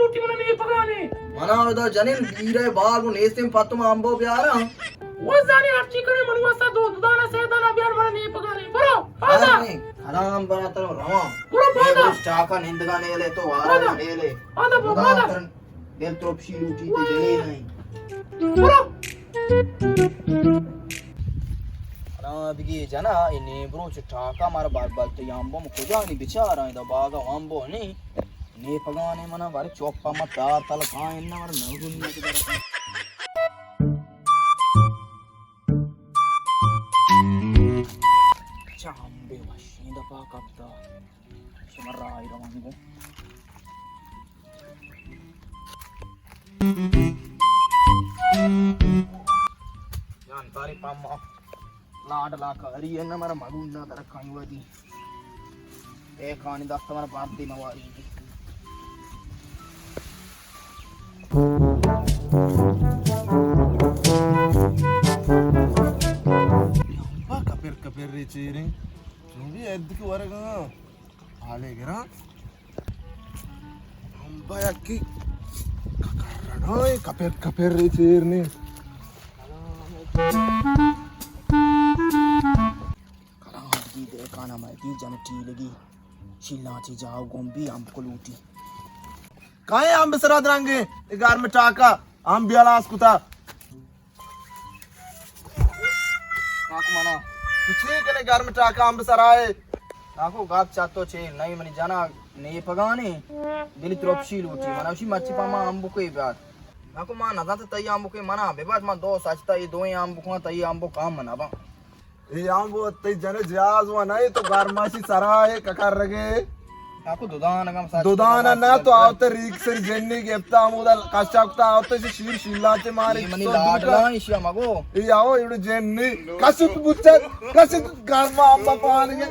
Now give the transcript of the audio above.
لوٹی من نیپگانے۔ منا ادا جنین بیرے باغ و نیستیں پتم امبو بیاراں۔ وہ زانی ہرچی کرے من واسطہ دو دانا سے دانا بیار من نیپگانے۔ برو، پادا۔ حرام برا تر رواں۔ برو، پادا۔ ٹاکا نندگا نیلے تو وارا نیلے۔ پادا، برو، پادا۔ دل ترپشی لوٹی تے جنین نہیں۔ برو۔ حرام بگی جنا، اے نیمروچ ٹاکا مار بار بار تو یامبو کجا نی بچارا، ادا باغا وامبو نی۔ نیپگانے منا بارے چوپا ما پیار تل کائن نہ مر نہ گن نہ کدر۔ چا ہم بے وشیں دپا کپتا۔ شما راہی روان گو۔ جان باری پاما۔ لاڈ لا کاری ہے نا، مارا مگون نہ درکھائی ودی۔ اے کانی دست مارا باپ دی مواری دی۔ امبا کپر کپر ری چیریں۔ چونگی ادک ورگا۔ حالے گرا۔ امبا یکی۔ ککر رگا، کپر کپر ری چیر نی۔ کلام دی دے کانا مردی جن ٹیلگی۔ شیلاں چی جاو گم بی ہم کلوٹی۔ کائے ہم بسرا درنگے، اے گرم ٹاکا، ہم بیالاس کتا۔ کاکو منا۔ تو چی کنے گرم ٹاکا ہم بسرائے؟ کاکو گپ چاتو چے، نہیں منی جنا نیپگانے، دلی ترپشی لوٹی، منا اسی مرچی پاما ہم بکوئی بیار۔ کاکو ما نزانت تئی ہم بکوئی منا، ببات ما دو سچتا، اے دوئیں ہم بکوان، تئی ہم بکام منا با۔ اے ہم وہ تئی جن جہاز و نہیں تو گرماشی سرا ہے ککر رگے۔ کاکو دودان اگم سچ دودان نہ تو آوت ریک سر جنی گپتا ہم ادا کشا کتا آوت سے شیر شیلا چے مارے اے منی تو لاڈ دوتا۔ لا ایشیا مگو۔ اے آو ایڈو جنی کشت بوچت کشت گرما امبا پانگے۔